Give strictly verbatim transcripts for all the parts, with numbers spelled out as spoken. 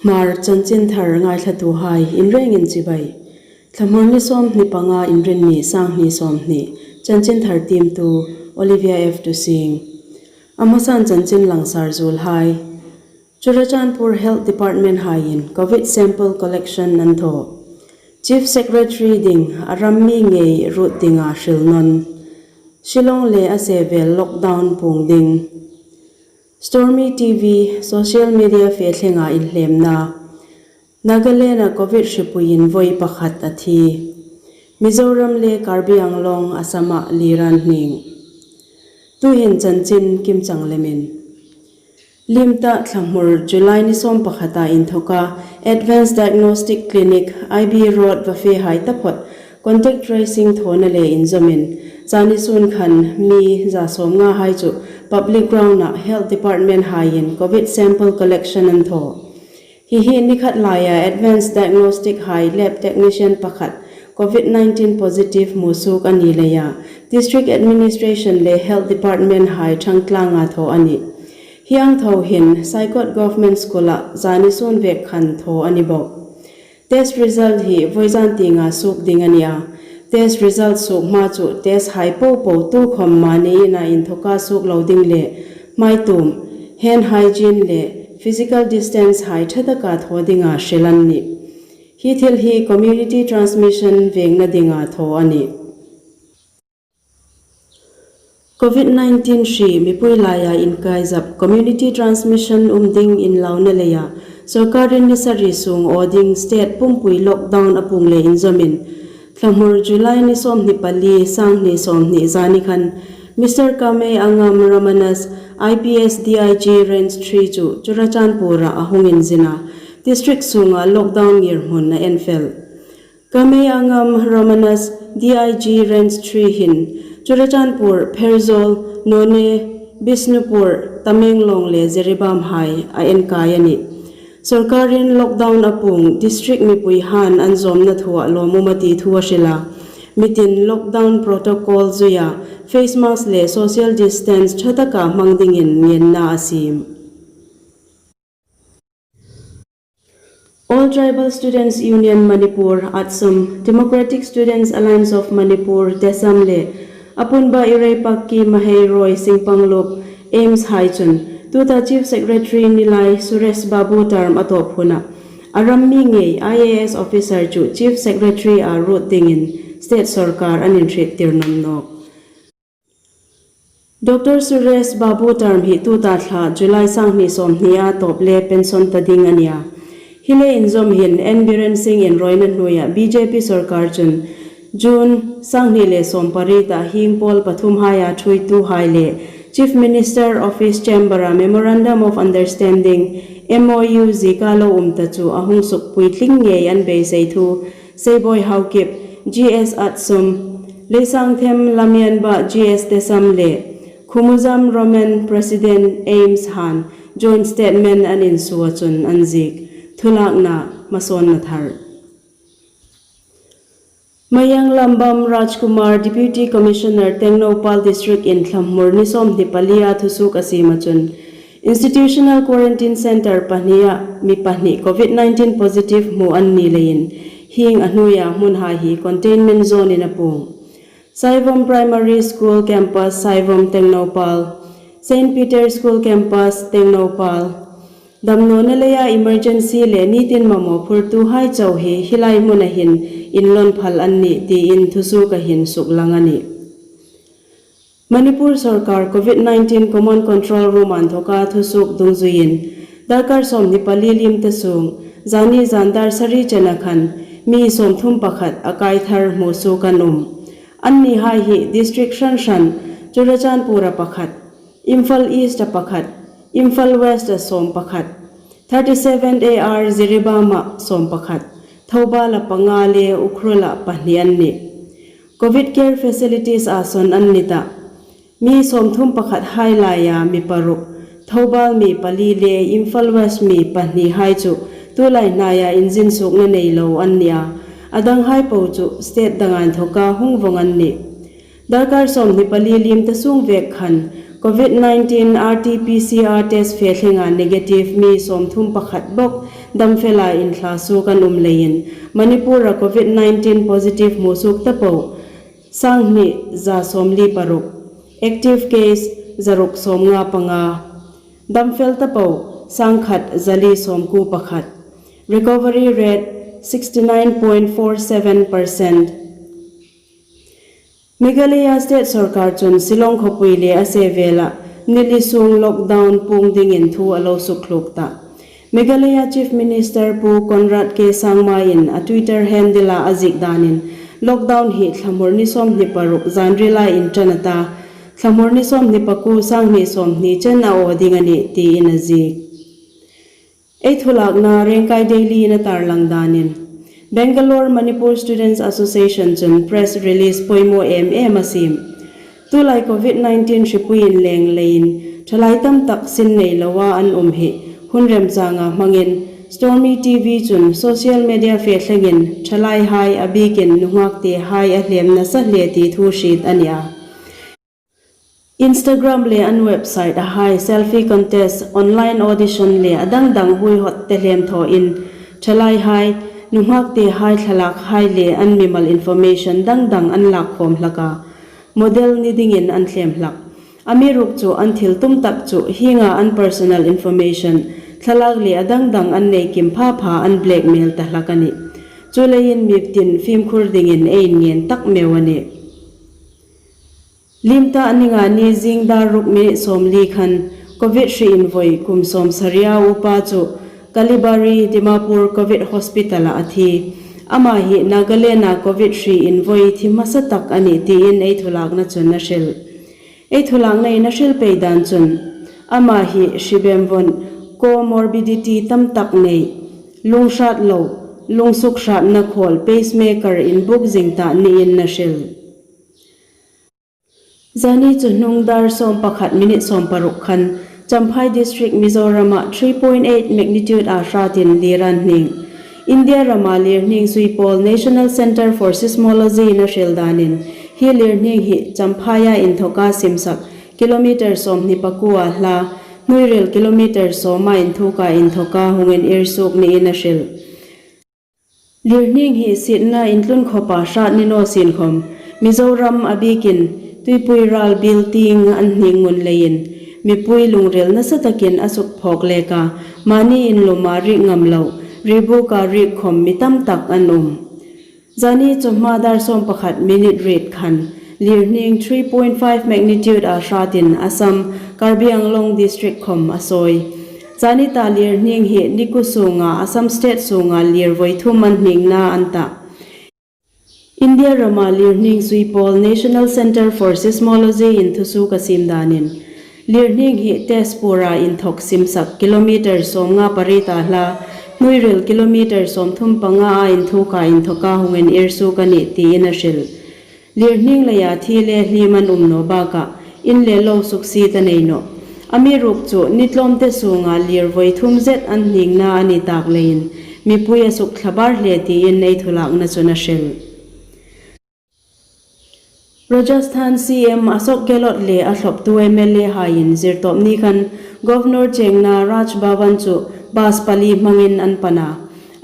Hmar chanchinthar ngaithlatuhai inrengin chibai. Thlamur ni sawmhni panga, Inrinni, sanghni sawmhni. Chanchinthar tiemtu Olivia F Tusing. A hmasan chanchin langsar zuolhai. Churachandpur Health Department haiin Covid sample collection an thaw. Chief Secretary ding a ram mi ngei ruot dinga hril nawn. Shillong le a se vel lockdown puong ding. Stormy T V, social media fe thlenga inhlemna. Nagaland-a Covid hripuiin voi pakhat a thi. Mizoram le Karbi Anglong, Assam-a li ran hning. Tuhin chanchin kimchang lemin. Limta Thlamur July ni sawm pakhata inthoka Advanced Diagnostic Clinic, I B Road, Vafehai taphot contact tracing thawna le inzawmin, zani sun khan mi za sawmnga hai chu public ground-a Health Department haiin Covid sample collection an thaw. Hi hi ni khat laia Advanced Diagnostic hai lab technician pakhat Covid nineteen positive hmusuok a ni leia, District Administration le Health Department hai thangtlanga thaw a nih. Hi ang thaw hin Saikot Government School-a zani sun vek khan thaw a ni bawk. Test result hi voizan tienga suok ding a ni a. Test result suok hma chu test hai popo tukhom mani ina inthoka suok lo ding le hmaitum, hand hygiene le physical distance hai ṭha taka thaw dinga hril an nih. Hi thil hi community transmission vengna dinga thaw a nih. Covid nineteen hri mipui laia inkaizap community transmission um ding inlauna leia, sorkarin ni sari sung aw ding state pumpui lockdown a puong le inzawmin, Thlamur July ni sawmhni pali, sanghni sawmhni zani khan, Mister Kamei Angam Ramanas, I P S D I G Range three chu Churachandpur-a a hung inzin a, district sunga lockdown ngirhmun a en fel. Kamei Angam Ramanas, D I G Range three hin Churachandpur, Pherzawl, Noney, Bishnupur, Tamenglong le Jiribam hai a enkai a nih. Sorkarin lockdown a puong district mipuihaiin an zawmna thua lawmum a ti thu a hril a. Mitin lockdown protocol zuia face mask le social distance ṭha taka hmang dingin ngenna a siem. All Tribal Students Union Manipur, ATSUM, Democratic Students Alliance of Manipur, DESAM le Apunba Ireipakki Maheiroi Singpanglup, AIMS hai chun, tuta Chief Secretary ni lai Suresh Babu term a tawp huna, a ram mi ngei I A S officer chu Chief Secretary-a ruot dingin state sorkar an inhriettir nawn nawk. Doctor Suresh Babu term hi tuta thla July sanghni sawmhnia tawp le pension ta ding a ni a. Hi le inzawm hin N Biren Singh inrawina hnuoia B J P sorkar chun June sanghni le sawmpariet-a hieng pawl pathum haia thuoituhai le Chief Minister Office Chamber-a Memorandum of Understanding, M O U, zieka lo um ta chu a hung sukpuitling ngei an beisei thu Seiboi Haokip, G S ATSUM, Leisangthem Lamianba, G S DESAM le Khumuzam Roman, President AIMS han joint statement an insuo chun an ziek. Thulakna, hmasawnna thar. Mayang Lambam Rajkumar, Deputy Commissioner, Tengnoupal District-in Thlamur ni sawmhni palia thusuok a siema chun, Institutional Quarantine Centre pahnia mi pahni Covid nineteen positive hmu an ni leiin, hieng a hnuoia hmunhai hi containment zone-in a puong. Saivom Primary School Campus, Saivom, Tengnoupal, Saint Peter School Campus, Tengnoupal, damnawna leia emergency le nitin mamaw phurtuhai chau hi hi lai hmuna hin inlawn phal an nih tiin thusuoka hin suklang a nih. Manipur sorkar Covid nineteen Common Control Room-a inthoka thusuok dungzuiin, darkar sawmhni pali liem ta sung, zani zan dar sari chena khan mi sawmthum pakhat a kai thar hmusuok an um. Annihai hi district hran hran, Churachandpur-a pakhat, Imphal East-a pakhat, Imphal West-a sawm pakhat, thirty-seven A R Jiribam-a sawm pakhat, Thoubal-a panga le Ukhrul-a pahni an nih. Covid care facilities-a sawn an ni ta. Mi sawmthum pakhat hai laia mi paruk, Thoubal mi pali le Imphal West mi pahnihai chu tulai hnaia inzinsuokna nei lo an ni a. A danghai po chu state danga inthoka hung vawng an nih. Darkar sawmhni pali liem ta sung vek khan Covid nineteen R T P C R test fe thlenga negative mi sawmthum pakhat bawk Damfela inthla suok an um leiin Manipur-a Covid nineteen positive hmusuok ta po sanghni za sawmli paruk, active case zaruk sawmnga panga, damfel ta po sangkhat zali sawmkuo pakhat, recovery rate sixty nine point four seven percent. Meghalaya State Sorkar chun Shillong khawpui le a sevela ni li sung lockdown puong dingin thu a lo sukhluk ta. Meghalaya Chief Minister Pu Conrad K Sangma in a Twitter handle-a a ziek danin, lockdown hi thlamur ni sawmhni paruk zanrila inṭan a ta, thlamur ni sawmhni pakuo sanghni sawmhni chen a aw ding a nih tiin a ziek. Ei thulakna Rengkai Daily-in a tarlang danin, Bangalore Manipur Students Association chun press release poimaw em em a siem. Tulai Covid nineteen hripuiin leng leiin ṭhalai tam tak sin nei loa an um hi hun remchanga hmangin Stormy T V chun social media fe thlengin ṭhalaihai a bikin nunghakte hai a hlem nasa hle ti thu hriet a ni a. Instagram le an website-a hai selfie contest, online audition le a dang dang huihot te hlem thawin ṭhalaihai, nunghakte hai thlalak hai le an mimal information dang dang an lak khawm hlak a, model ni dingin an hlem hlak. Amiruokchu an thil tum tak chu hienga an personal information, thlalak le a dang dang an nei kim pha pha an blackmail ta hlak a nih. Chuleiin mi tin fimkhur dingin ei ngen tak meu a nih. Limta a ni nga ni zing dar ruk minute sawmli khan Covid hri invoi kum sawmsari a upa chu Kalibari Dimapur Covid Hospital-a a thi. Ama hi Nagaland-a Covid hri invoi thi hmasa tak a nih tiin ei thulakna chun a hril. Ei thulakna in a hril pei dan chun, ama hi hri bem von, comorbidity tam tak nei, lung hrat lo, lung suk hratna khawl pacemaker inbuk zing ta niin a hril. Zani chu hnung dar sawm pakhat minute sawm paruk khan Champhai District, Mizoram-a three point eight magnitude-a hratin lir an hning. India rama lirhning zui pawl National Centre for Seismology-in a hril danin, hi lirhning hi Champhai-a inthoka simsak kilometre sawmhni pakuo a hla, hnuoirel kilometre sawma inthuka inthoka hung inir suok niin a hril. Lirhning hi sietna intlun khawpa hrat ni naw sien khawm, Mizoram a bikin Tuipui ral biel tieng an hning ngun leiin mipui lungril nasa takin a suk phawk lek a, mani in luma riek ngam lo, ribuka riek khawm mi tam tak an um. Zani chu hma dar sawm pakhat minute riet khan lirhning three point five magnitude-a hratin Assam, Karbi Anglong District khawm a sawi. Zani ta lirhning hi ni kuo sunga Assam State sunga lir voi thum an hningna an ta. India rama lirhning zui pawl National Centre for Seismology-in thusuok a siem danin, lirhning hi Tezpur-a inthok simsak kilometre sawmnga pariet a hla, hnuoirel kilometre sawmthum panga a inthuka inthoka hung inir suok a nih tiin a hril. Lirhning leia thi le hlim an um naw bakah, in le lo suksiet a nei nawh. Amiruokchu ni tlawmte sunga lir voi thum zet an hningna a ni tak leiin mipui a suk thlabar hle tiin ei thulakna chun a hril. Rajasthan C M Ashok Gehlot le a thlawptu M L A haiin zirtawp ni khan Governor chengna Raj Bhavan chu bus pali hmangin an pan a.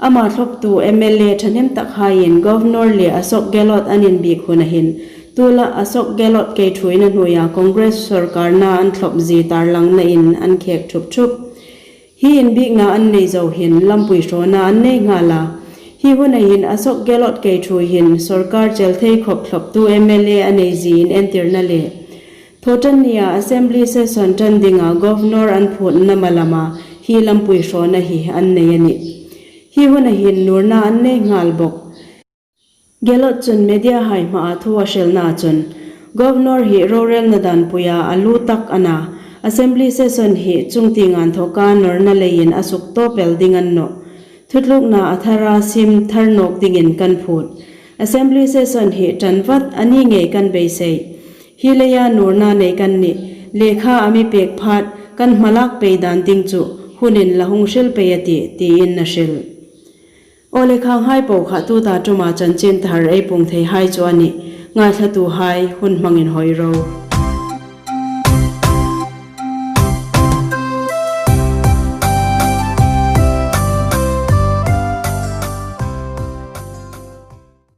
Ama thlawptu M L A thahnem tak haiin Governor le Ashok Gehlot an inbiek huna hin, tula Ashok Gehlot kei thuoina hnuoia Congress sorkarna an thlawp zie tarlangna in an khek thup thup. Hi inbiekna an nei zo hin lampui hrawna an nei nghal a. Hi huna hin Ashok Gehlot kei thuoi hin sorkar chel thei khawp thlawptu M L A a nei zie inentirna le thawtan nia Assembly session ṭan dinga Governor an phutna malama hi lampui hrawna hi an nei a nih. Hi huna hin nurna an nei nghal bawk. Gehlot chun media hai hmaa thu a hrilna chun, Governor hi rorelna danpuia a lu tak a na, Assembly session hi chungtienga inthoka nurna leiin a suk tawp el ding a ni nawh. Thutlukna a thara siem thar nawk dingin kan phut. Assembly session hi ṭan vat a ni ngei kan beisei. Hi leia nurna nei kan nih, lekha a mi pek phat kan hmalak pei dan ding chu hunin la hung hril pei a tih, tiin a hril. Aw le, khanghai po kha tuta ṭuma chanchinthar ei puong thei hai chu a nih. Ngaithlatuhai hun hmangin hawi ro.